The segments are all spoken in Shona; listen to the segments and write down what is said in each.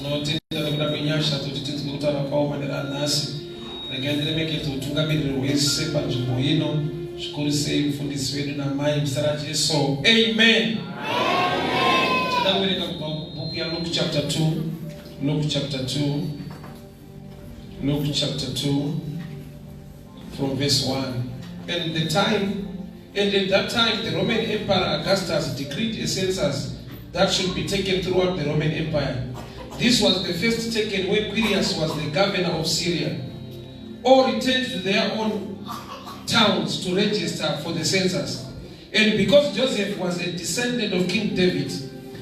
Tinotenda nekuda kwenyasha dzoti tinzwe kutaura kwavo manheru anhasi. Regai ndiremekedze utungamiriri hwese panzvimbo ino, zvikuru sei mufundisi wedu namai muzita raJesu. Amen. Tada kuverenga kubva kubhuku yaLuke chapter 2. Luke chapter 2. Luke chapter 2 from verse 1. And the time and at that time the Roman Emperor Augustus decreed a census that should be taken throughout the Roman Empire. This was the first taken when Quirinius was the governor of Syria. All returned to their own towns to register for the census. And because Joseph was a descendant of King David,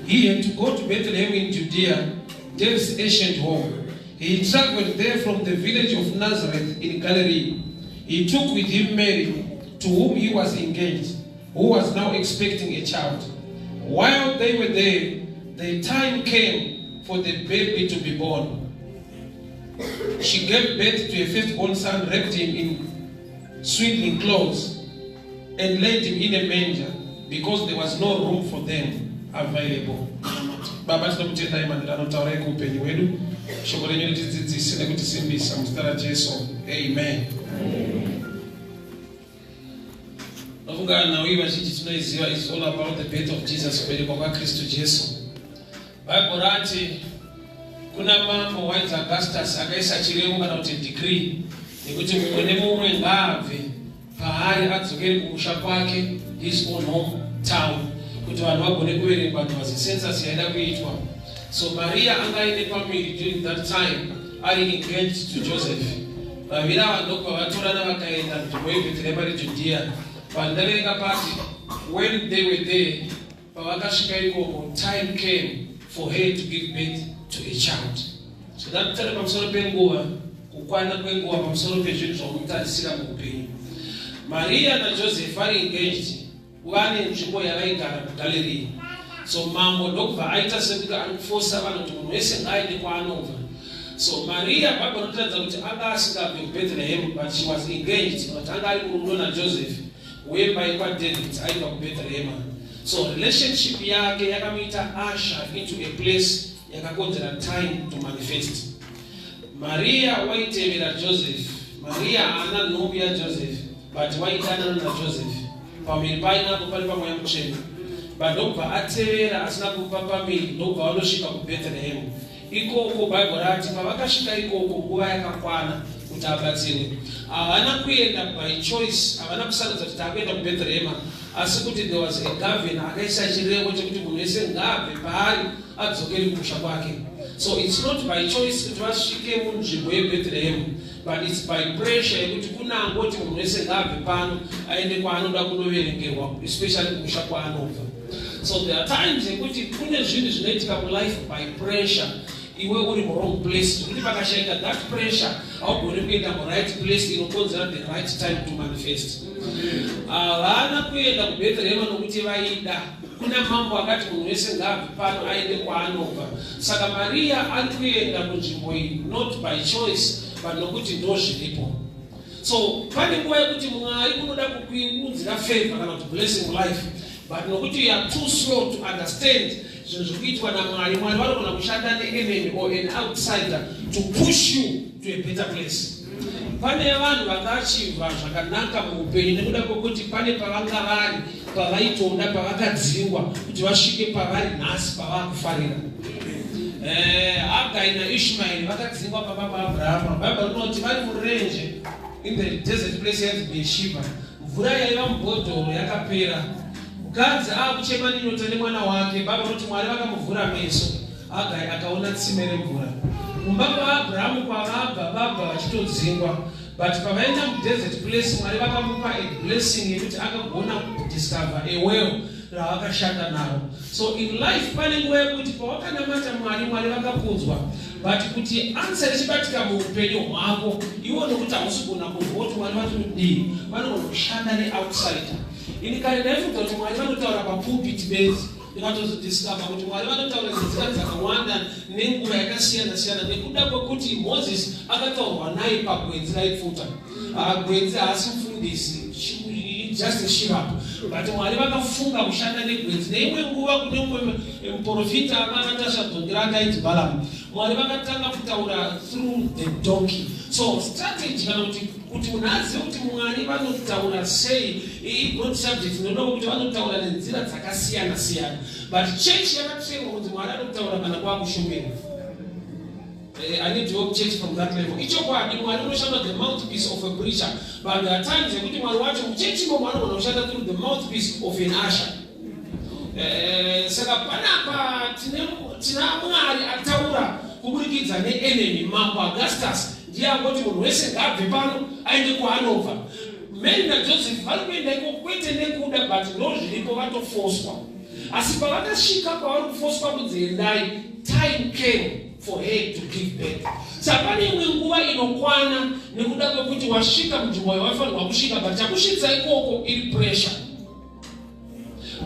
he had to go to Bethlehem in Judea, David's ancient home. He traveled there from the village of Nazareth in Galilee. He took with him Mary, to whom he was engaged, who was now expecting a child. While they were there, the time came for the baby to be born. She gave birth to a firstborn son, wrapped him in swaddling clothes, and laid him in a manger because there was no room for them available. Baba, tinokutendai manheru anotaurai kuupenyu hwedu. Shoko renyu ritidzidzise nekutisimbisa muzita raJesu. Amen. Nofunga nhau iyi vazhinji tinoiziva is all about the birth of Jesus, kuberekwa kwaKristu Jesu. Bible rati kuna mambo wainzi Augustus akaisa chirevo kana kuti decree yekuti mumwe nemumwe ngaabve paari adzokere kumusha kwake, his own home town, kuti vanhu vagone kuverengwa. There was a census yaida kuitwa. So Maria anga aine pamuviri during that time, ari engaged to Joseph. Vaviri ava ndokubva vatorana vakaenda nzvimbo yeBhethlehema reJudea. Vandaverenga pati when they were there, pavakasvika ikoko, time came for her to give birth to a child. So ndakutaura pamusoro penguva, kukwana kwenguva, pamusoro pezvinhu zvamunotarisira muupenyu. Maria naJoseph vari engaged, vane nzvimbo yavaigara kuGalilee. So mambo ndokubva aita sekuti ari kufosa vanhu kuti munhu wese ngaaende kwaanobva. So Maria, Bhaibheri rinotaridza kuti anga asingabve kuBethlehem, but she was engaged, but anga ari murudo naJoseph wemba yekwaDavid aibva kuBethlehema. So relationship yake yakamuita usher into a place yakakonzera time to manifest. Maria waitevera Joseph. Maria haana nhumbu yaJoseph, but waidanana naJoseph. Pamuviri painapo pari pamweya mutsvene, but ndokubva atevera asina kupa pamuviri, ndokubva vandosvika kuBethlehem ikoko. Bhaibheri rati pavakasvika ikoko, nguva yakakwana kuti abatsirwe. Havana kuenda by choice, havana kusarudza kuti taakuenda kuBhethlehema, asi kuti there was a governor akaisa chirevo chekuti munhu wese ngaabve paari adzokere kumusha kwake. So it's not by choice kuti vasvike munzvimbo yeBhethlehemu, but it's by pressure yekuti kunangoti munhu wese ngaabve pano aende kwaanoda kunoverengerwa, especially kumusha kwaanobva. So there are times yekuti kune zvinhu zvinoitika mulife by pressure, iwe uri muwrong place, zvekuti pakashaika that pressure haugoni kuenda muright place inokonzera the right time to manifest. Havana kuenda kuBhethlehema nokuti vaida. Kuna mambo akati munhu wese ngaabve pano aende kwaanobva. Saka Mariya ari kuenda kunzvimbo iyi not by choice, but nokuti ndo zviripo. So pane nguva yekuti Mwari unoda kukuunzira favor kana kuti blessing life, but nokuti you are too slow to understand zvinhu zviri kuitwa naMwari, Mwari vanogona kushanda neenemy or an outsider to push you to a better place. Pane vanhu vakaachieva zvakanaka muupenyu nekuda kwekuti pane pavanga vari pavaitoda, pavakadzingwa kuti vasvike pavari nhasi pavakufarira. Hagai naIshmaeri vakadzingwa pamba paAbrahama. Bhaibheri rinoti vari murenje, in the desert place yanzi Beersheba, mvura yaiva mubhodhoro yakapera. Mukadzi aakuchema nenyota nemwana wake. Bhaibheri rinoti Mwari vakamuvhura meso, Hagai akaona tsime remvura. Kumba kwaAbrahamu kwavabva, vabva vachitodzingwa, but pavaenda mudesert place, Mwari vakamupa a blessing yekuti akagona kudiscover a well ravakashanda naro. So in life pane nguva yekuti pawakanamata Mwari, Mwari vakakunzwa, but kuti answer ichibatika muupenyu hwako iwe, nokuti hausi kugona kunzwa kuti Mwari vati kudii, vanogona kushanda neoutsider. Ini kare ndaifunga kuti Mwari vanotaura papulpit bedzi. Ndikatozodiscover kuti Mwari vanotaura nzira dzakawanda nenguva yakasiyana siyana, nekuda kwekuti Moses akataurwa naye pagwenzi raipfuta. Gwenzi haasi mufundisi, just a shrub. But Mwari vakafunga kushanda negwenzi. Neimwe nguva kune mumwe muprofita anga akatasva dhongi rake ainzi Balaam. Mwari vakatanga kutaura through the donkey. So strategy kana kuti kuti munhu azive kuti Mwari vanotaura sei ibroad subject inoda kuti vanotaura nenzira dzakasiyana siyana. But church yakatrainwa kunzi Mwari anotaura kana kwakushumira. I need to help church from that level. Ichokwadi Mwari unoshanda the mouthpiece of a preacher. But there are times yekuti Mwari wacho muchechi imomo anogona kushanda through the mouthpiece of an usher. Saka panapa tina Mwari ataura kuburikidza neenemy Mambo Augustus ndiye angoti munhu wese ngaabve pano aende kwaanobva. Mary naJoseph vari kuenda ikoko kwete nekuda but ndo zviripo vatofoswa. Asi pavakasvika pavari kufoswa kunzi endai, time came for her to give birth. Saka pane imwe nguva inokwana nekuda kwekuti wasvika munzvimbo yawaifanirwa kusvika, but chakusvitsa ikoko iri pressure.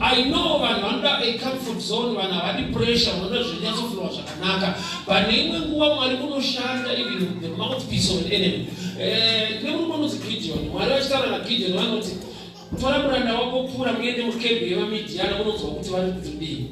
I know vanhu vanoda a comfort zone, vanhu havadi pressure, vanoda zvinyatsofurwa zvakanaka, but neimwe nguva Mwari unoshanda even with the mouthpiece of an enemy. Nemurume unonzi Gideon, Mwari vachitaura naGideon vanoti tora muranda wako Pura muende mukembi yevamidiana munonzwa kuti vari kudii.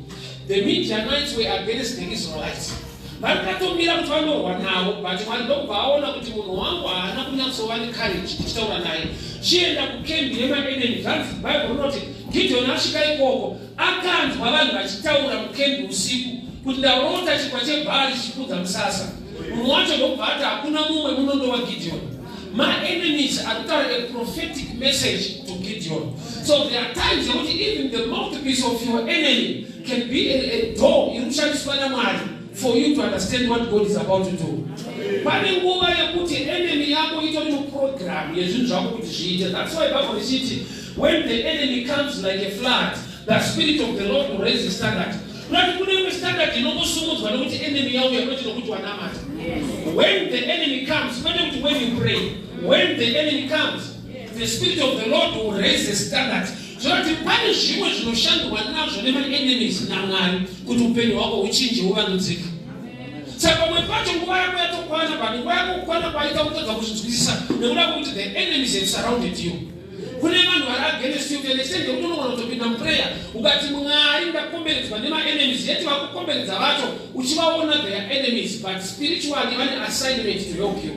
The Midianites were against the Israelites. Vakatomira kuti vanorwa navo, but Mwari ndokubva aona kuti munhu wangu haana kunyatsova necourage tichitaura naye. Chienda kukembi yemaenemy. Zvanzi Bible rinoti Gideon asvika ikoko akanzwa vanhu vachitaura mukembi usiku kuti ndarota chingwa chebhari chichikudza musasa. Munhu wacho ndokubva ati hakuna mumwe munondova Gideon. Ma-enemies ari kutaura a prophetic message to Gideon. So there are times yekuti even the mouthpiece of your enemy can be a door iri kushandiswa naMwari for you to understand what God is about to do. Pane nguva yekuti enemy yako itori muprogram yezvinhu zvako kuti zviite. That's why Bible richiti when the enemy comes like a flood, the spirit of the Lord will raise the standard. Kunati kune imwe standard inongosumudzwa nekuti enemy yauya, kwete nokuti wanamata. When the enemy comes, kwete kuti when you pray. When the enemy comes, the spirit of the Lord will raise the standard. Zvinoti pane zvimwe zvinoshandwa nazvo nemaenemies naMwari kuti upenyu hwako huchinje huvandudzike. Saka pamwe pacho nguva yako yatokwana, but nguva yako kukwana kwaita kutadza kuzvinzwisisa nekuda kwekuti the enemies have surrounded you. Kune vanhu vari against you to an extent yekuti unogona kutopinda muprayer ukati Mwari ndakomberedzwa nemaenemies, yeti vakukomberedza vacho uchivaona they are enemies, but spiritually vane assignment to help you.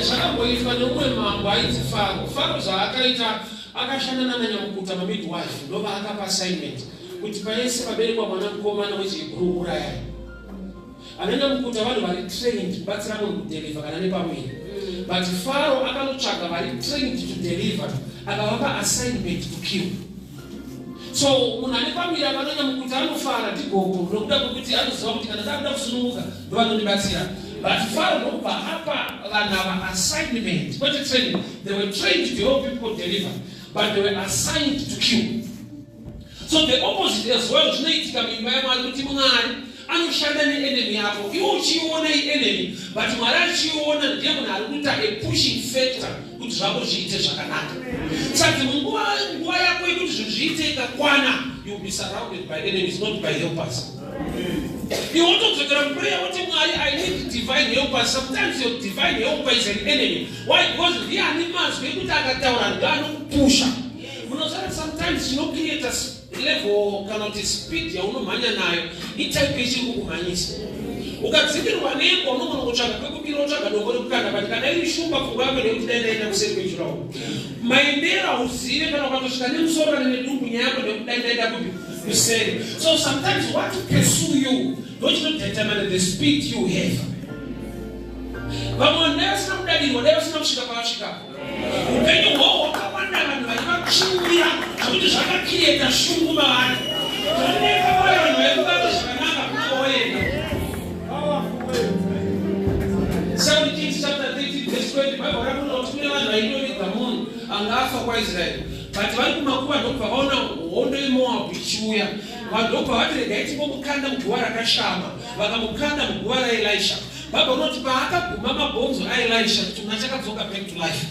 Zvakamboitwa neumwe mambo ainzi Faro. Faro zvaakaita akashanda nananyamukuta mamidwife ndovaakapa assignment kuti paese paberekwa mwana mukomana wechihebhuru urayai. Ananyamukuta vanhu vari trained kubatsira munhu kudeliver kana nepamuviri, but Faro akanotsvaga vari trained to deliver akavapa assignment to kill. So munhu ane pamuviri akananyamukuta anofara ndigogo nokuda kwekuti anoziva kuti kana ndakuda kusununguka ndovanondibatsira. But Faro ndokubva apa vanhu ava assignment, kwete training. They were trained to help people deliver, but they were assigned to kill. So the opposite as well zvinoitika muimba yaMwari kuti Mwari anoshanda neenemy yako, iwe uchiiona ienemy, but Mwari achiiona ndiye munhu ari kuita a pushing factor kuti zvako zviite zvakanaka. Saka nguva yako yekuti zvinhu zviite ikakwana, you will be surrounded by enemies, not by helpers. Iwe wotodzokera muprayer woti Mwari, I need divine helpers. Sometimes your divine helper is an enemy. Why? Because ndiye ane mazwi ekuti akataura ndo anokupusha. Munoziva sometimes chinocreata level kana kuti speed yaunomhanya nayo itype ichiri kukumhanyisa. Ukadzimirwa nembwa unogona kutsvaga kwekubira, wotsvaga dombo rekukanda, but kana iri shumba pfungwa yako ndeyekuti dai ndaenda kuseri kwejurawo. Maendero hauzive, kana ukatosvika nemusoro kana nedumbu nyaya yako ndeyekuti dai ndaenda kupi kuseri. So sometimes what pursue you ndochinodetermine the speed you have. Vamwe vanhu dai vasina kudadirwa, dai vasina kusvika pavasvikapo. Upenyu hwavo hwakawanda vanhu vaivachiurira zvekuti zvakakireta shungu mavari. Zvoneka vaya vanhu vaikubata zvakanaka kuna waenda. 2 Kings chapter 30 verse 20, Bible rakuti kune vanhu vaitoviga munhu anga afa kwaIsraeri, but vari kumakuva ndokubva vaona hondo yeMoabhu ichiuya. Vanhu ndokubva vati regai tingomukanda muguva rakashama. Vakamukanda muguva raElisha. Bhaibheri rinoti paakaguma mabhonzo aElisha, chitunha chakadzoka back to life.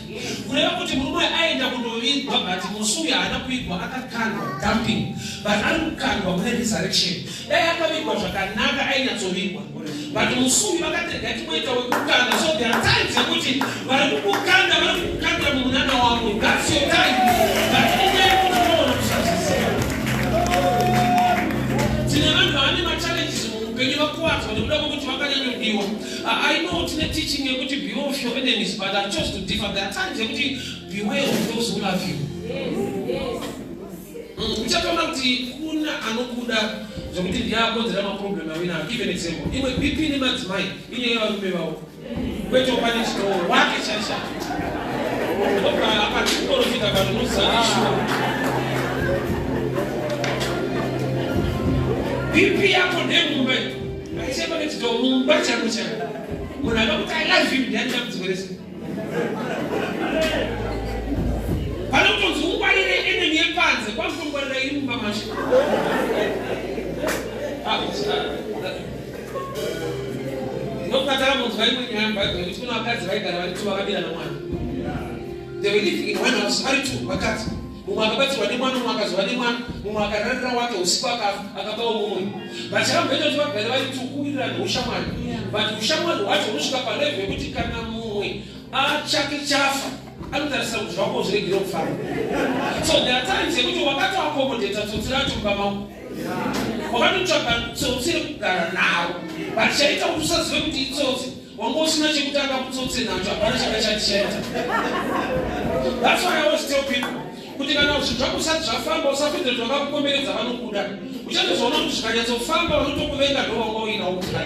Kureva kuti murume aenda kundovigwa, but musi uyu haana kuigwa, akakandwa, dumping, but ari kukandwa mune resurrection. Dai akavigwa zvakanaka, ainyatsovigwa, but musi uyu vakati regai tingoita wekukanda. So there are times yekuti vari kukukanda, vari kukukandira mumunana wako. That's your time, but inyaya yekuti unoona kusazviziva. Tine vanhu vane machallenges muupenyu, vakuwadzwa nekuda kwekuti vakanyanyodiwa. I know tine teaching yekuti beware of your enemies, but I chose to differ. There are times yekuti beware of those who love you. Uchatoona kuti kuna anokuda zvekuti ndiye akonzera maproblem awinayo. Give an example, imwe BP nemadzimai inyaya yevarume vavo, kwete pane chitoo wake chaisha apa tikuprofita panonozaishuwa. BP yako ndemumba, aishe pane chitoo mumba chako chako. Munhu anokuti "I love you" ndiani? Dambudziko rese pane kutonzi ungwarire enemy yepanze, kwakutongwarira iri mumba macho. Ah, ndokuti imwe nyaya mubhaibheri kuti kuna vakadzi vaigara vari two, vakabira namwana. They were living in one house vari two vakadzi. Mumwe akabatsirwa nemwana, mumwe akazova nemwana, mumwe akararira wake usiku, akafa, akapawo mumwe. But chakamboita kuti vagare vari two kuwirirana, ushamwari. But ushamwari hwacho hunosvika palevel yekuti kana mumwe achake chafa, anotarisira kuti zvako zviregere kufamba. So there are times yekuti wakatoaccommodata tsotsi racho mumba mako, wakatotsvaga tsotsi rekugara naro, but chaita kuti usazive kuti itsotsi, wanga usina chekutanga kutsotse nacho, hapana changa chati chaita. That's why I always tell people kuti kana zvinhu zvako usati zvafamba, usapedza kuti vakakukomberedza vanokuda. Uchatozoona kuti zvikanyatsofamba, vanotokuvenga ndo wanga uinawo kudai.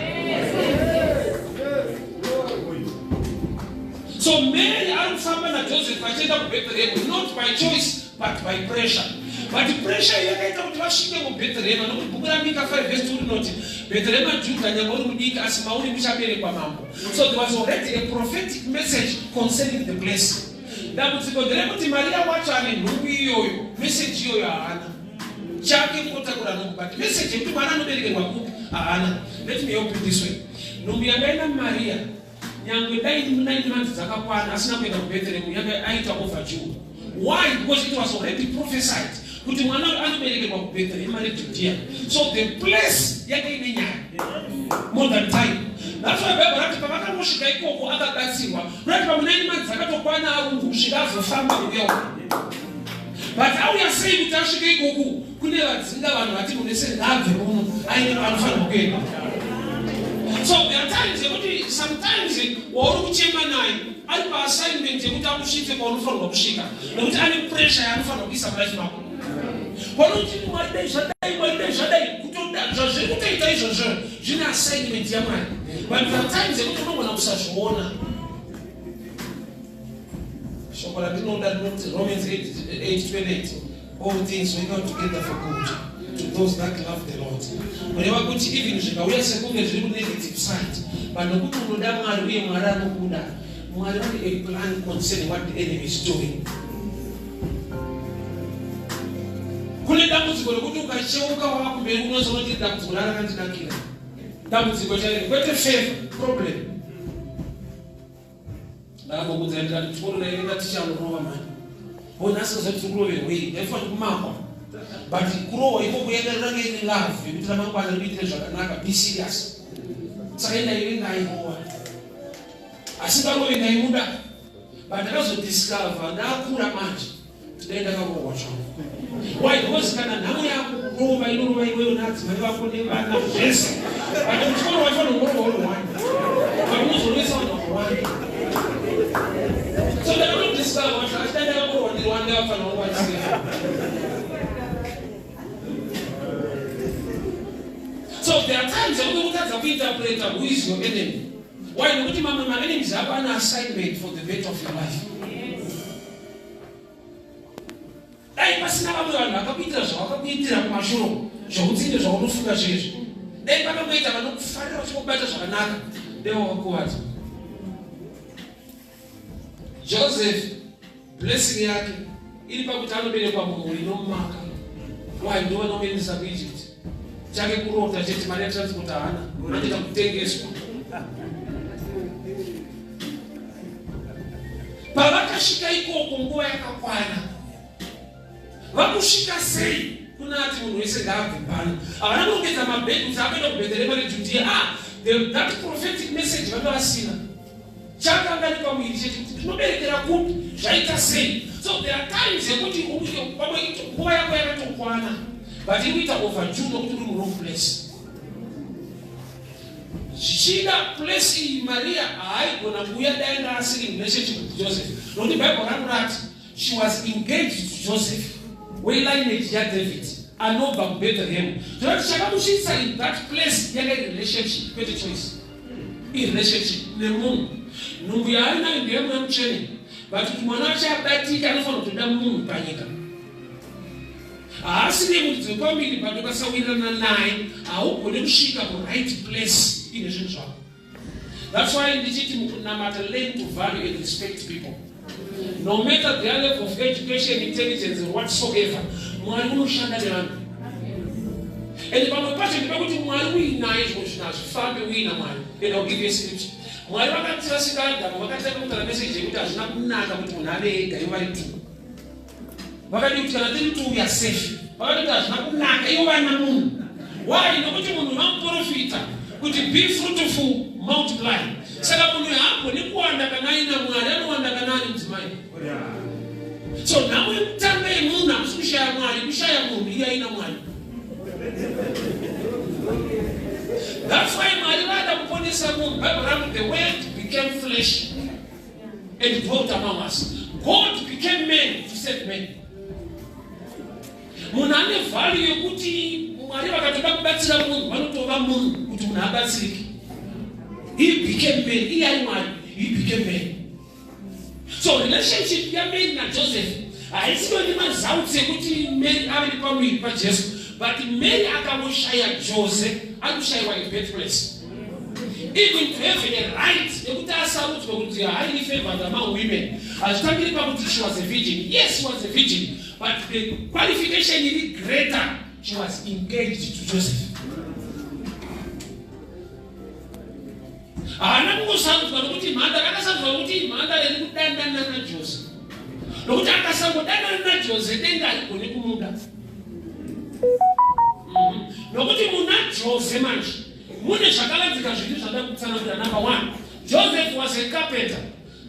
So Mary ari kufamba naJoseph achienda kuBethlehem, not by choice but by pressure. But pressure iyi yakaita kuti vasvike muBhethlehema, nokuti bhuku raMika 5 verse 2 rinoti, "Bhethlehema Judha, nyange uri mudiki, asi mauri muchaberekwa mambo." So there was already a prophetic message concerning the place. Dambudziko nderekuti Mariya wacho ane nhumbu iyoyo, meseji iyoyo haana. Chake kutotakura nhumbu, but meseji yekuti mwana anoberekerwa kupi haana. Let me help you this way: nhumbu yangaina Mariya, nyangwe dai 9 months dzakakwana asina kuenda kuBhethlehemu, yanga aita overdue. Why? Because it was already prophesied kuti mwana uyu anoberekerwa kuBhethlehema reJudhea. So the place yanga ine nyaya more than time. That's why Bible rati pavakangosvika ikoko akabatsirwa. Rati pamwe 9 months akatokwana arungu kusvika azofamba kuuya uko. But auya sei kuti asvike ikoku? Kune vadzinga vanhu vati munhu ese ngaabve muno, aine paanofanirwa kuenda. So there are times yekuti sometimes wauri kuchema naye ari paassignment yekuti akusvitse paunofanirwa kusvika, nekuti ane pressure yaanofanirwa kuisa mulife mako. Panoti "Mwari dai zvadai, Mwari dai zvadai", kutoda zvazviri kutoita izvozvo zvine assignment yaMwari. But there are times yekuti unogona kusazviona. Shoko randinoda rinoti Romans 8:28, "All things work out together for good to those that love the Lord." Kureva kuti even zvikauya sekunge zviri kunegative side, but nokuti unoda Mwari uye Mwari anokuda, Mwari vane a plan concerning what the enemy is doing. Kune dambudziko rekuti ukacheuka wava kumberi, unozoona kuti dambudziko rarakandinakira, dambudziko chairo, kwete favor, problem. Ndakambokudza ndikati chikoro ndaienda, ticha anorova mani. Onasi zoti tiri kuroverwei? Ndaifanira kumakwa, but kurohwa ikoko yakaranga iri love yekuti ramangwana rikuitire zvakanaka, be serious. Saka indaive ndairowa, asi ndarove ndaimuda. But ndakazodiscover ndakura manje kuti dai ndakarohwa zvangu. Why? Because kana nhamo yako kurova, inorova iweyo nadzimai vako nevana zvese. But muchikoro waifanira kungorova uri one, but unozorovesa vanhu vakawanda. So ndakatodiscover kuti achidai ndakangorohwa ndiri one, ndavafanira kungu vachiseva. So there are times yekuti kutadza kuinterpreta who is your enemy. Why? Nekuti mamwe maenemies ako ane assignment for the better of your life. Dai pasina vamwe vanhu vakakuitira zvavakakuitira kumashure, zvokutsinde zvaunofunga zvezvi, dai pakangoita vanokufarira vachingobata zvakanaka, dai wakakuvadza. Joseph, blessing yake iri pakuti anoberekwa mumhuri inomumaka. Why? Ndo vanomuendesa kuEgypt. Chake kurota chete, mari yatransport haana, anoita kutengeswa. Pavakasvika ikoko nguva yakakwana. Vakusvika sei kuna ati munhu wese ngaabve pano? Havana kurongedza mabhegi kuti akuenda kuBheterehema reJudhiya. Ah, that prophetic message vanga vasina. Chakanga nepamuviri chete kuti ndinoberekera kupi, zvaita sei. So there are times yekuti pamwe nguva yako yakatokwana but iri kuita overdue nokuti uri muwrong place. Zvichida place iyi Maria haaigona kuuya dai anga asiri in relationship with Joseph, nokuti Bible rangu rati she was engaged to Joseph welineage yaDavid anobva kuBethlehem. Zvinoti chakamusvitsa in that place yanga iri relationship kwete choice. Irelationship nemunhu. Nhumbu yaainayo ndeyemweya mutsvene, but kuti mwana wacho abatike anofanira kutoda munhu panyika. Haasi nemuridzi wepamiri, but ukasawirirana naye haugone kusvika kuright place ine zvinhu zvako. That's why ndichiti mukunamata, learn to value and respect people no matter their level of education, intelligence or whatsoever. Mwari unoshanda nevanhu, and pamwe pacho ndepekuti Mwari uinaye, zvimwe zvinhu hazvifambi uina Mwari. And I'll give you a scripture. Mwari vakati vasika Adhamu, vakatanga kutaura meseji yekuti hazvina kunaka kuti munhu ave ega, ivo vari two. Vakati kuti kana tiri two we are safe. Vakati kuti hazvina kunaka ivo vana munhu. Why? Nokuti munhu vamuprofita kuti be fruitful, multiply. Saka munhu haagoni kuwanda kana aina Mwari, anowanda kana ani mudzimai. So nhamo yekutanga yemunhu hakusi kushaya Mwari, kushaya munhu iye aina Mwari. That's why Mwari vada kuponesa munhu. Bible rangu, the word became flesh and dwelt among us. God became man to save man. Munhu ane value yekuti Mwari vakatoda kubatsira munhu vanotova munhu kuti munhu abatsirike. He became man. Iye ari Mwari. He became man. So relationship yaMary naJoseph haisiyo nemazautsi ekuti Mary ave nepamuviri paJesu, but Mary akangoshaya Jose, ari kushayiwa a birthplace. Even to have a right yekuti asarudzwe kuti highly favored among women, hazvitangiri pakuti she was a virgin. Yes, she was a virgin, but the qualification iri greater, she was engaged to Joseph. Haana kungosarudzwa nokuti mhandara, akasarudzwa nokuti imhandara iri kudandana naJose, nokuti akasangodanana naJose denga harigoni kumuda. Nokuti muna Jose manje mune zvakavanzika zviri zvada kutsanangura. Number one, Joseph was a carpenter.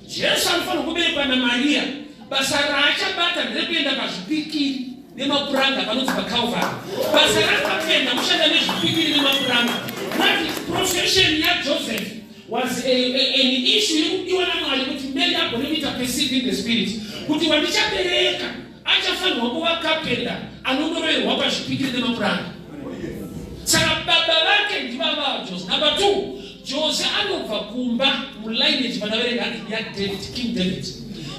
Jesu anofanira kuberekwa naMaria, basa raachabata nderekuenda pazvipikiri nemapuranga panonzi paCalvary. Basa racarpenter kushanda nezvipikiri nemapuranga. That profession yaJoseph was an issue yekudiwa naMwari kuti Mary agone kuita perceive in the spirit kuti wandichabereka achafanirwa kuva carpenter anonoroerwa pazvipikiri nemapuranga. Saka baba vake ndivava Jose. Number two, Jose anobva kumba mulineage panaverenga yaDavid, King David.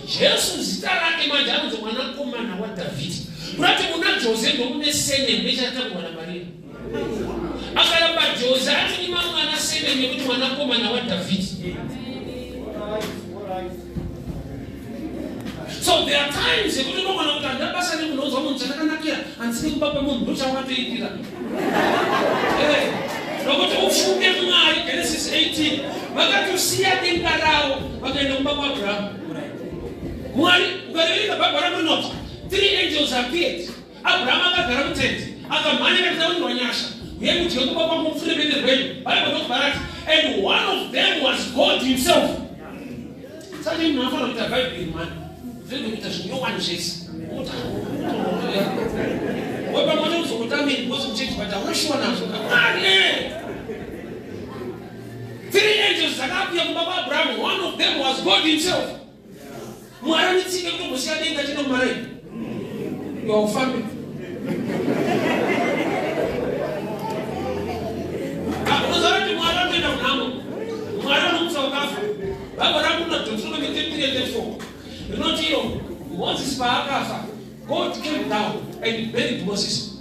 Jesu zita rake manje anonzi mwanakomana waDhavhidi. Kurati muna Jose ndomune surname nechatangwa naMaria. Akaramba Jose atinyima mwana surname yekuti mwanakomana waDhavhidi. So there are times yekuti unogona kuti handina basa nemunhu, unzwa munhu chandakanakira handisini kumba kwemunhu, ndochawakatoipira. Nokuti ufunge Mwari, Genesis 18, vakatosiya denga ravo vakaenda kumba kwaAbrahamu. Mwari, ukaverenga Bhaibheri rako rinoti three angels appeared. Abrahamu akagara mutende, akamhanya akati tawanirwa nyasha, uye mudye kumba kwangu mupfure bende rwenyu. Bible ndokubva rati, and one of them was God himself. Saka munhu anofanira kuita Bhaibheri mani, zvenge kuita zvinyowani zvese. Wepamwe uzokutamiri because muchechi, but hauna shuwa nazvo. Mwari, three angels dzakapiya kumba kwaAbrahamu, one of them was God himself. Mwari anetsika kutombosiya denga chino mari yaufambi. Unoziva kuti Mwari anoenda kunhamo, Mwari anomutsa wakafa. Bhaibheri rangu rina Deuteronomy 33:34 rinoti iro Moses paakafa, God came down and buried Moses.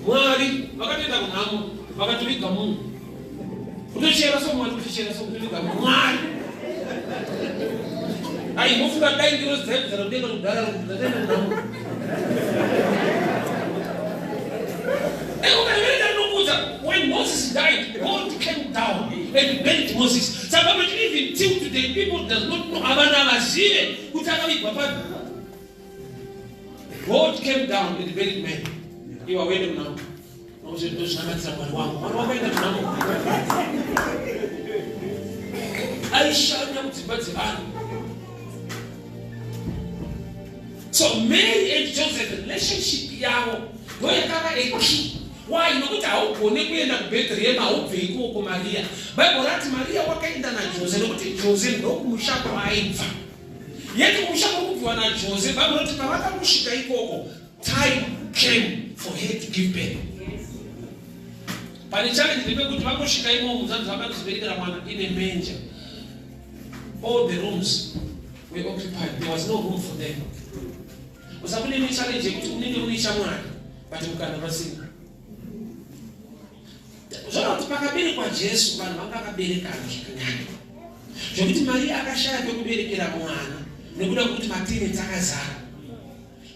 Mwari vakatoenda kunhamo vakatoviga munhu, kutochera so Mwari, kutochera so kutoviga munhu. Mwari ai mofunga dai ngirozi dzaikudzana kudenga kudhara dzataenda kunhamo. Ukaverenga rinokudza, when Moses died, God came down and buried Moses. Saka even Even till today people does not know, havana vazive kuti akavigwa papi. God came down and buried man. Iwa wende munamo. Ndozvinamatira Mwari wangu. Mwari wangu aenda munamo. Aishanya mudzimba dzevanhu. So Mary and Joseph relationship yavo ndoyakava a key. Why? Nokuti haugone kuenda kuBethlehem haubve ikoko Maria. Bible rati Maria wakaenda naJose nokuti Jose ndokumusha kwaaibva. Yet kumusha kuri kubviwa naJose, Bible roti pavakangosvika ikoko, time came for her to give birth. Pane challenge ndepekuti vangosvika imomo zanzi vakatozoberekera mwana in a manger. All the rooms were occupied. There was no room for them. Usakune ne challenge yekuti unenge une shamwari but mukana pasina. Zvona kuti pakaberekwa Jesu vanhu vanga vakaberekana zvakanyanya. Zvekuti Maria akashaya pekuberekera mwana nekuda kwekuti mateneti akazara.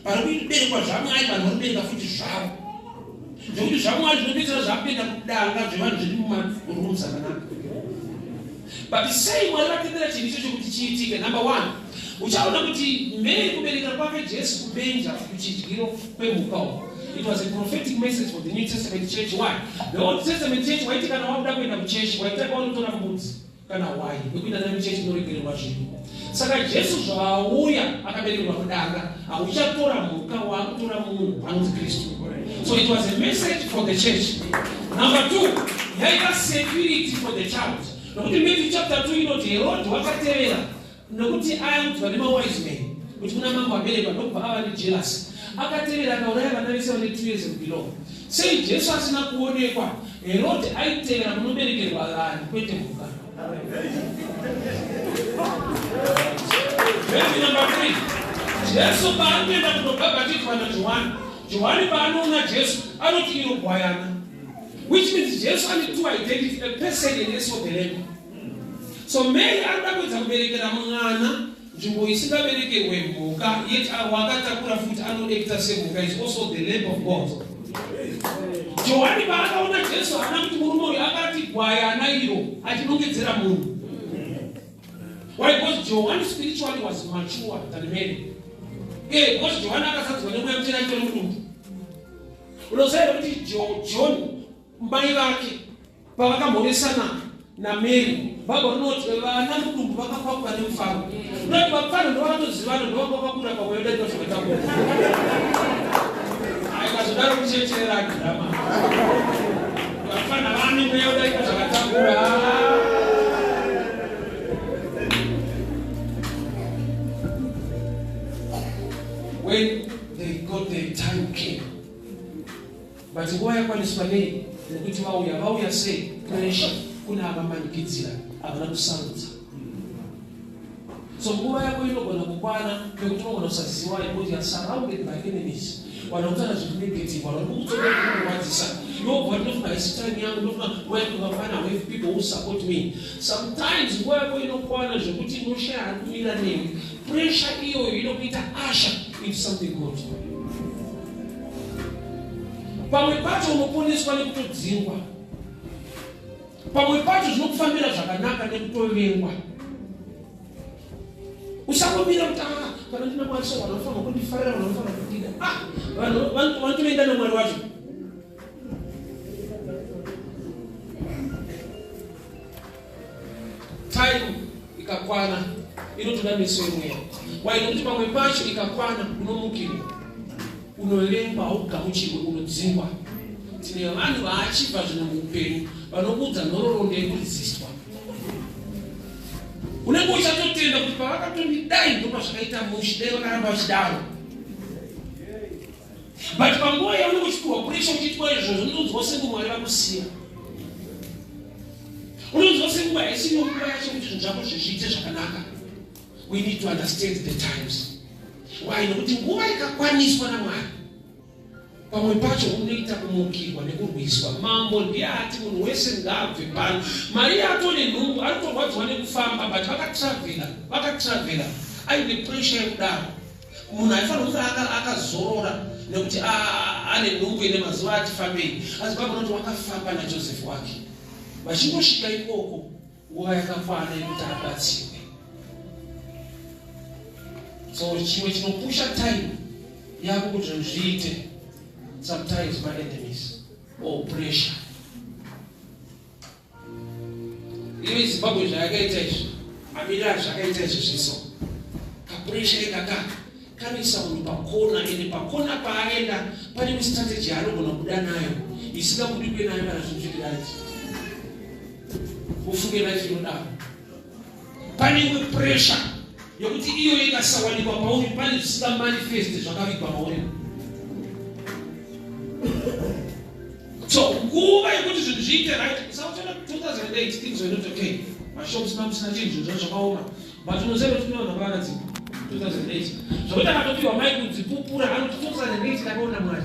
Pari kuberekwa zvaMwari vanhu vari kubereka futi zvavo. Zvekuti zvaMwari zvinopedzera zvapinda kudanga zvevanhu zviri mumarooms akanaka. But sei Mwari vatendera chinhu ichocho kuti chiitike? Number one, uchaona kuti Mary kuberekera kwake Jesu kubenja kuchidyiro kwemhuka uko. It was a prophetic message for the New Testament church. Why? The Old Testament church waiti kana wakuda kuenda kuchechi waitanga wanotora mbudzi kana hwai yekuenda nayo kuchechi kunoregererwa zvivi. Saka Jesu zvaauya akaberekerwa kudanga, hauchatora mhuka, waakutora munhu anonzi Kristu. So it was a message for the church. Number two, yaiva security for the child. Nokuti Matthew chapter 2 inoti Herod wakatevera nokuti aiudzwa nemawise men kuti kuna mambo aberekwa ndokubva ava nejealous. Akatevera akauraya vana vese vane 2 years and below. Sei Jesu asina kuonekwa? Herod aitevera kunoberekerwa vanhu kwete mhuka. Verse number 3. Jesu paanoenda kunobhabhatidzwa naJohani, Johani paanoona Jesu anoti iro gwayana, which means Jesu ane two identity, a person and also the lamb. So Mary anoda kuedza kuberekera mwana nzvimbo isingaberekerwe mhuka, yet wakatakura futi anoekta semhuka is also the lamb of God. Johani paakaona Jesu haana kuti murume uyu, akati gwayana iro, achinongedzera munhu. Why? Because John spiritually was mature than Mary. Yeah, because John akazadzwa nemweya mutsvene achitori mudumbu. Unoziva here kuti John mai vake pavakamhoresana naMary, Bible rinoti vana mudumbu vakakwakuka nemufaro. Unoti vapfana ndovakatozivana ndovanga vakakura pamwe yodarika zvakatakura. Aikazodaro kuchecherera drama. Vapfana vane mweya udarika zvakatakura. When they got their time came. But nguva yakwaniswa nei? Nekuti vauya, vauya sei? Pressure kune avamanikidzira, havana kusarudza. So nguva yako inogona kukwana nekuti unogona kusaziva because you are surrounded by enemies. Vanhu vakutaura zviri negative, vanhu vari kukutsvaka kukurwadzisa. Yobva ndinofunga haisi time yangu, ndinofunga nguva yangu ikakwana, I have people who support me. Sometimes nguva yako inokwana zvekuti unoshaya ari kumira newe. Pressure iyoyo inokuita usher into something good. Pamwe pacho unoponeswa nekutodzingwa. Pamwe pacho zvinokufambira zvakanaka nekutovengwa. Usangomira kuti ah, kana ndina Mwari so vanhu vanofanira kundifarira, vanhu vanofanira kundida. Ah, vanhu vanotoenda naMwari wacho. Time ikakwana inotoda meso emweya. Why? Nokuti pamwe pacho ikakwana unomukirwa, unovengwa, haugamuchirwe, unodzingwa. Tine vanhu vaachibva zvinhu muupenyu vanokuudza nhororondo yekuresistwa. Unenge uchatotenda kuti pavakatondidai ndopazvakaita mushe, dai vakaramba vachidaro. But panguva yaunenge uchipiwa pressure uchiitwa izvozvo, unonzwa senge Mwari vakusiya. Unonzwa senguva haisiriyo nguva yacho kuti zvinhu zvako zviite zvakanaka. We need to understand the times. Why? Nokuti nguva ikakwaniswa naMwari, pamwe pacho unoita kumukirwa nekurwiswa. Mambo ndiye ati munhu wese ngaabve pano. Maria atone nhumbu, ari kutorwadziwa nekufamba, but vakatravhela, vakatravhela aine pressure yekudaro. Munhu aifanira kunge akazorora nekuti ane nhumbu ine mazuva ati fambei, asi Bible rinoti wakafamba naJoseph wake. Vachingosvika ikoko, Nguva yakakwana yekuti abatsirwe. So chimwe chinopusha time yako kuti zvinhu zviite sometimes my enemies or pressure. Iyo Zimbabwe zvayakaita izvi, amira zvakaita izvi zviso. Kapressure ikaka kanoisa munhu pakona ende pakona paaenda pane strategy yaanogona kubuda nayo isingabudikwe nayo kana zvinhu zviri right. Ufunge life inodaro. Pane imwe pressure yekuti iyo ikasawanikwa pauri pane zvisingamanifest zvakavigwa mauri. So nguva yekuti zvinhu zviite right, usautana 2008 things were not okay. Mashops mamusina chinhu zvinhu zvakaoma. But unoziva kuti kune vanhu vakaradzikwa 2008. Zvokuti akatopiwa mai kudzipupura anoti 2008 ndakaona Mwari.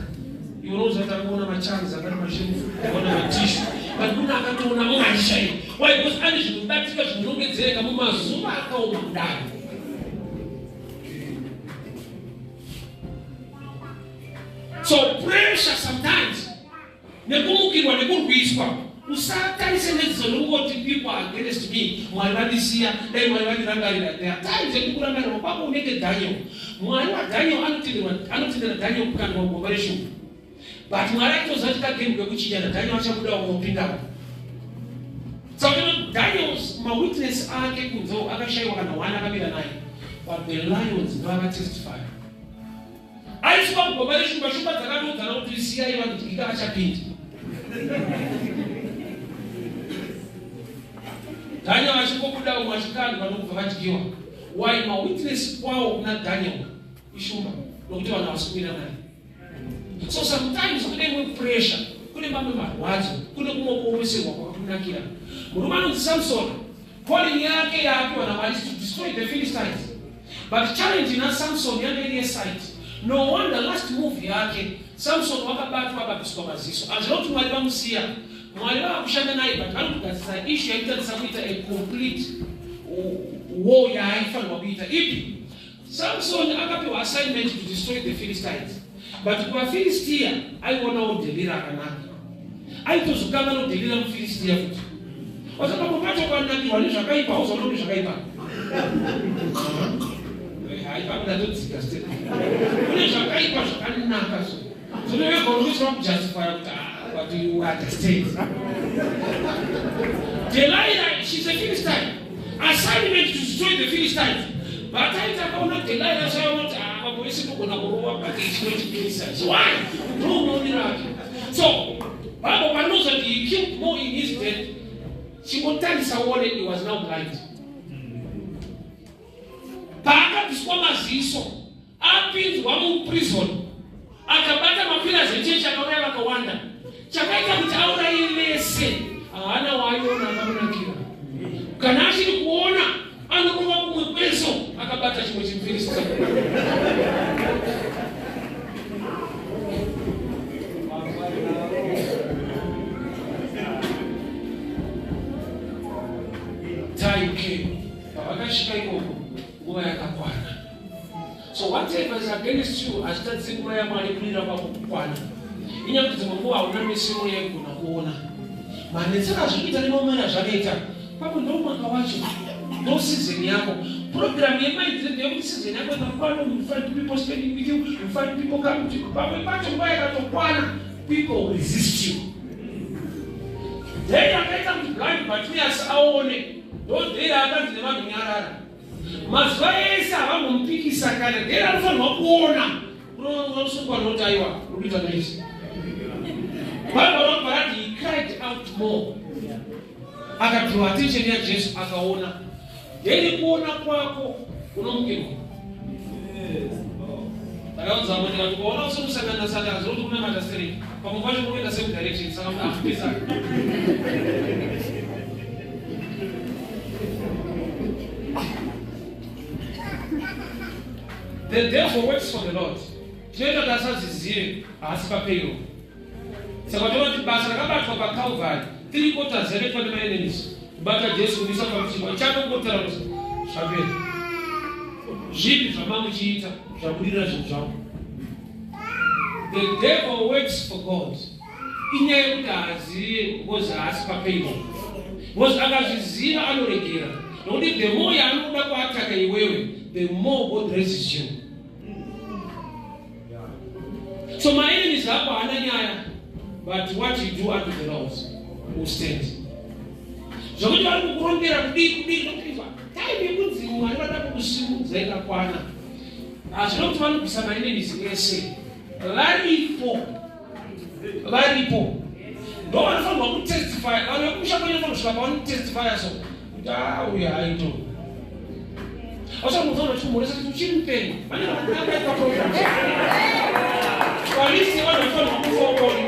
Iwe unoziva kuti akaona machanzi akati masherufu, akaona matishu. But kune akatoona Mwari chaiye. Why? Because ane zvinobatika zvinonongedzereka mumazuva akaoma kudaro. So pressure sometimes nekumukirwa nekurwiswa usatarise neziso nokungoti people are against me Mwari vandisiya dai Mwari vandirangarira. There are times yekuti kurangarirwa kwako unenge Daniel. Mwari waDaniel anotendera Daniel kukandwa mugomba reshumba, but Mwari aitoziva kuti kagame kekuchinjana Daniel achabuda unopindapo. Saka Daniel mawitness ake kunze akashaiwa kana one akamira naye, but the lions ndovakatestify. Aiswa mugomba reshumba, shumba dzakatoudzana kuti siyai vanodyika vachapinda. Daniel achingobuda umwe achikandwa nokubva vadyiwa. Why mawitness kwawo kuna Daniel ishumba nokuti vanhu havasi kumira naye. So sometimes kune imwe pressure, kune mamwe marwadzo, kune kumwe kuomeserwa kwakakunakira. Murume anonzi Samson, calling yake yaapiwa naMwari is to destroy the Philistines. But challenge ina Samson yanga iri yesight. No wonder last move yake Samson wakabatwa akabviswa maziso. Hazvina kuti Mwari vamusiya. Mwari vava kushanda naye but vanokugadzisa issue yaitadzisa kuita a complete war yaaifanirwa kuita. Ipi? Samson akapiwa assignment to destroy the Philistines. But kuvaFilistia aionawo Delila akanaka. Aitozokanga noDelila muFilistia futi. Wasaka pacho kwanakirwa nezvakaipa hauzoona kuti zvakaipa. Haipa ndatodzika step. Kune zvakaipa zvakanaka so. Zvinenge unoiswa kujustify kuti but you understand. Delilah, she's a Philistine. Assignment to destroy the Philistines. But aita akaona Delilah zvaona kuti vamwe vese ndogona kurova but chinotipisa. Why? Ndomuonero ake. So, Bible panoza kuti he killed more in his death. Chingotarisa uone he was now blind. Paakabviswa maziso, apinzwa muprison, akabata mapillars echechi akauraya vakawanda. Chakaita kuti auraye vese haana waaiona akamunakira. Kana achiri kuona anorova kumwe kweso akabata chimwe chimufilistia. Time came. Pavakasvika ikoko nguva yakakwana. So whatever is against you hazvitadzisi nguva yaMwari kurira kwako kukwana. Inyaya kuti dzimwe nguva hauna misimo yaigona kuona. Manetsero azviri kuita nemaomero azvakaita pamwe ndo mwaka wacho ndo season yako. Program yemaitire ndeyekuti season yako ikakwana you find people standing with you, you find people coming to you. Pamwe pacho nguva yakatokwana people will resist you. Then akaita kuti blind Bartimaeus aone ndo day akanzi nevanhu nyarara. Mazuva ese havambomupikisa kana dei anofanirwa kuona unosungwa noti aiwa urikuita noise. Bible rinobva rati he cried out more. Akadraw attention yaJesu akaona. Dei kuona kwako unomukirwa. Ndakaudza vamwe ndikati ukaona usiri kusangana naSatani zvinoti kunamata stereki. Pamwe pacho unoenda same direction saka kuti afupisa. The devil works for the Lord. Chinoita kuti asazvizive haasi papayroll. Saka toona kuti basa rakabatwa paCalvary 3/4 yakaitwa nemaenemies kubata Jesu kumisa pamuchinjikwa ichanongotaura kuti zvapera. Zvipi zvamamuchiita zvabudirira zvinhu zvangu. The devil works for God. Inyaya yekuti haazive because haasi papayroll. Because akazviziva anoregera. Nokuti the more yaanoda kuataka iwewe, the more God raises you. So my enemies ako haana nyaya, but what you do unto the Lord will stand. Zvokuti vari kukurongera kudii kudii nokuti time yekunzi Mwari vada kukusimudza ikakwana. Hazvina kuti vanobvisa maenemies ese. Varipo. Varipo. Ndo vanofanirwa kutestify. Vanhu vekumusha kwenyu vanofanirwa kusvika pavanotestifya so kuti ah uyu haito. Vachamuudza vachikumhoresa kuti uchiri mupenyu. Vanenge vakaita program. Palisi vanhu vanofanirwa kufa ukoni.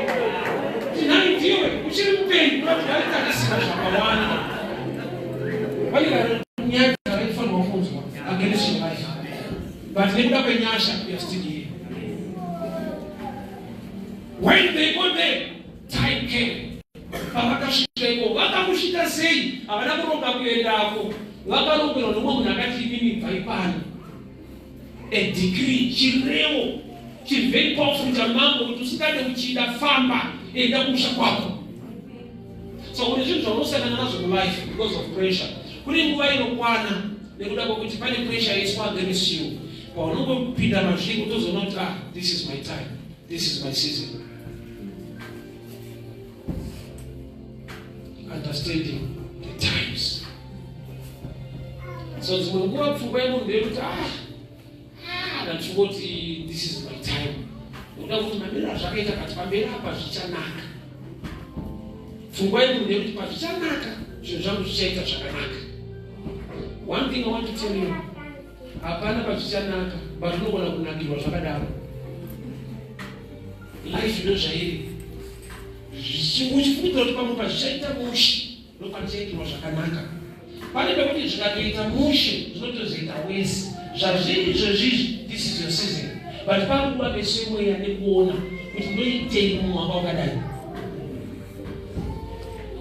Tinani ndiwe uchiri mupenyu kuti vaitarisira zvakawanda. Vanenge nyaya dzavaifanirwa kunzwa against your life. But nekuda kwenyasha we are still here. When they got there, time came. Pavakasvika iko vakamusvika sei? Havana kuronga kuendako. Vakarongerwa nomumwe munhu akati imimi bvai pano. A decree, chirevo chiri very powerful chamambo kuti usingade uchida famba enda kumusha kwako. So kune zvinhu zvaunosangana nazvo mulife because of pressure. Kune nguva inokwana nekuda kwekuti pane pressure yaiswa against you. Paunongopinda mazviri utozoona kuti ah this is my time, this is my season. Understanding the times. So dzimwe nguva pfungwa yemunhu ndeyekuti ah ndachingoti this is my time. Ndoda kuti mamiriro azvakaita but pamberi apa zvichanaka. Pfungwa yemunhu ndeyekuti pazvichanaka zvinhu zvangu zvichaita zvakanaka. One thing I want to tell you, hapana pazvichanaka but unogona kunakirwa zvakadaro. Life ndozvairi. Uchifungidzira kuti pamwe pazvichaita mushe ndopatichaitirwa zvakanaka. Pane pekuti zvikatoita mushe zvinotozoita wese. Zvazviri izvozvizvi, this is your season. But pakuva meso emweya nekuona kuti ndoitei mumwe wanga wakadai.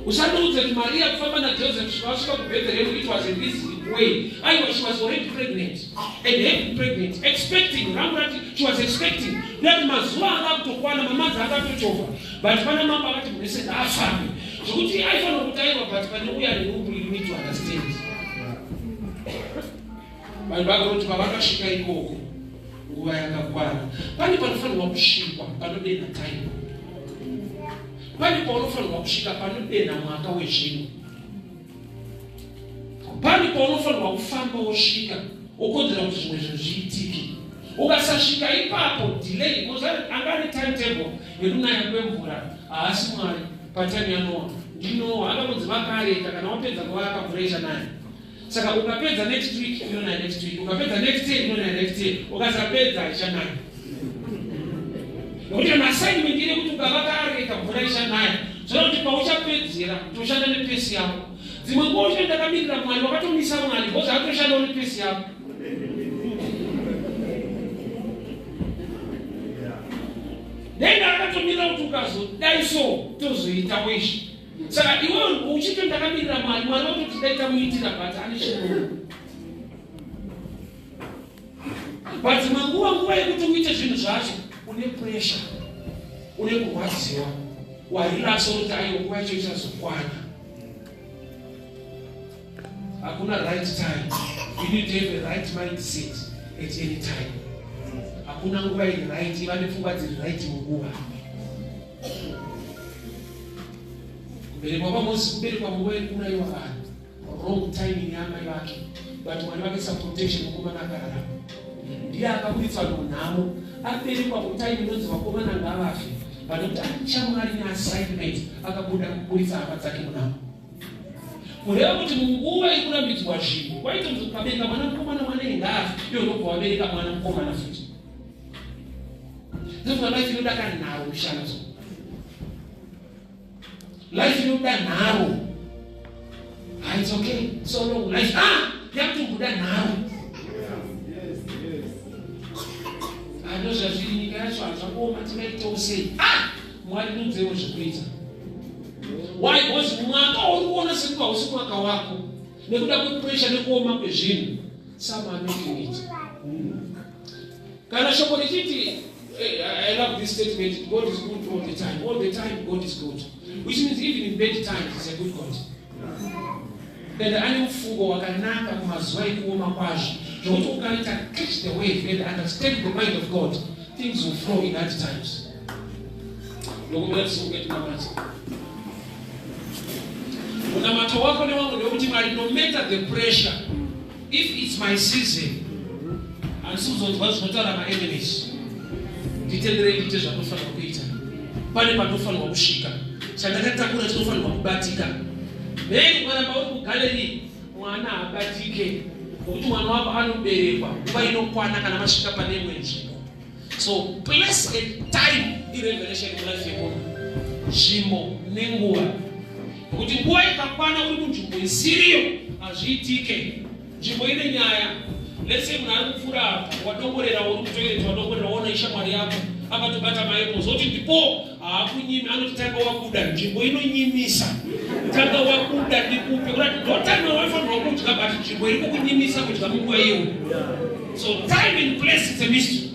Usandiudze kuti Maria kufamba naJoseph svika vasvika kuBethlehem it was an easy way. Aiwa, she was already pregnant and heavy pregnant, expecting. Rangu rati she was expecting. That mazuva anga akutokwana, mamanzi akatochovha. But pana mambo akati munhu wese ngaafambe. Zvekuti aifanira kuti aiwa but pane uya nenhumbu you need to understand. Vanhu vakaroti pavakasvika ikoko nguva yakakwana. Pane panofanirwa kusvikwa panodenha time. Pane paunofanirwa kusvika panodenha mwaka wezvinhu. Pane paunofanirwa kufamba wosvika wokonzera kuti zvimwe zvinhu zviitike. Ukasasvika ipapo delay, anga ane timetable yekunaya kwemvura, haasi Mwari patime yaNoa. NdiNoa akakunzi vakareka kana wapedza kuvaka mvura ichanaya. Saka ukapedza next week inonaya next week, ukapedza next year inonaya next year, ukasapedza haichanaya. Nokuti kana assignment iri kuti ukavaka areka mvura ichanaya, zvoreva kuti pauchapedzera toshanda nepesi yako. Dzimwe nguva uchaenda ndakamirira Mwari, wakatomisa Mwari because atoshandawo nepesi yako. Dai akatomirira kuti ukazodai so tozoita weshe. Saka iwe uchito ndakamirira Mwari, Mwari watoti dai tamuitira but ane chinono. But dzimwe nguva nguva yekuti uite zvinhu zvacho une pressure, une kurwadziwa, warelaxa kuti aiwa nguva yacho ichazokwana. Hakuna right time. You need to have a right mindset at any time. Hakuna nguva iri right, iva nepfungwa dziri right munguva. Kuberekwa kwaMoses kuberekwa munguva yekuurayiwa vanhu. Wrong timing yaamai vake. But Mwari vakaisa protection mukomana akararama. Ndiye akaburitsa vanhu munhamo. Aberekwa mutime inonzi vakomana ngavafe. But nokuti atya Mwari neassignment akabuda kuburitsa hama dzake munhamo. Kureva kuti munguva yekurambidzwa zvinhu kwaitonzi ukabereka mwana mukomana mwana ingaafe iwe unobva wabereka mwana mukomana futi. Ndofunga life inoda kanharo mushana so. Life inoda nharo. Ah, it's okay. So long life. Ah, yakutomboda nharo. Ah, ndozvazviri nyika yacho hazvakuoma tingaitawo sei? Ah, Mwari ndiudzewo zvekuita. Why? Because mwaka wauri kuona sekuti hausi mwaka wako nekuda kwepressure nekuoma kwezvinhu. Some are making it. Kana shoko richiti I love this statement, God is good all the time. All the time, God is good. Which means even in bad times, He's a good God. Ende ane mufungo wakanaka mumazuva ekuoma kwazvo, zvokuti ukaita catch the wave and understand the mind of God, things will flow in hard times. Ndokumbira tisimuke tinamate. Munamato wako newangu ndewekuti, Mwari, no matter the pressure, if it's my season, handisi kuzonzwa zvinotaura maenemies. Nditenderei ndiite zvanofanirwa kuita. Pane panofanirwa kusvika, chandakatakura chinofanirwa kubatika. Nei ukaramba uri kugallery, mwana haabatike, nokuti mwana wako anoberekwa nguva inokwana kana masvika pane imwe nzvimbo. So place and time irevelation mulife yemunhu, nzvimbo nenguva, nokuti nguva ikakwana uri munzvimbo isiriyo, hazviitike. Nzvimbo ine nyaya. Let's say munhu ari kupfuura apa, wadongorera, uri kutoilet, wadongorera, waona ishamwari yako, akatobata maepo, zoti ndipo haakunyimi, anoti, "Tanga wabuda." Nzvimbo inonyimisa. "Tanga wabuda ndikupe." Kurati ndotime waifanirwa kudya, but nzvimbo iri kukunyimisa kudya munguva iyoyo. So time and place, it's a mystery.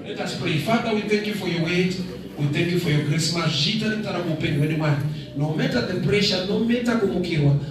Let us pray. Father, we thank you for your word. We thank you for your grace. Mazvita nekutaura muupenyu hwedu, Mwari. No matter the pressure, no matter kumukirwa.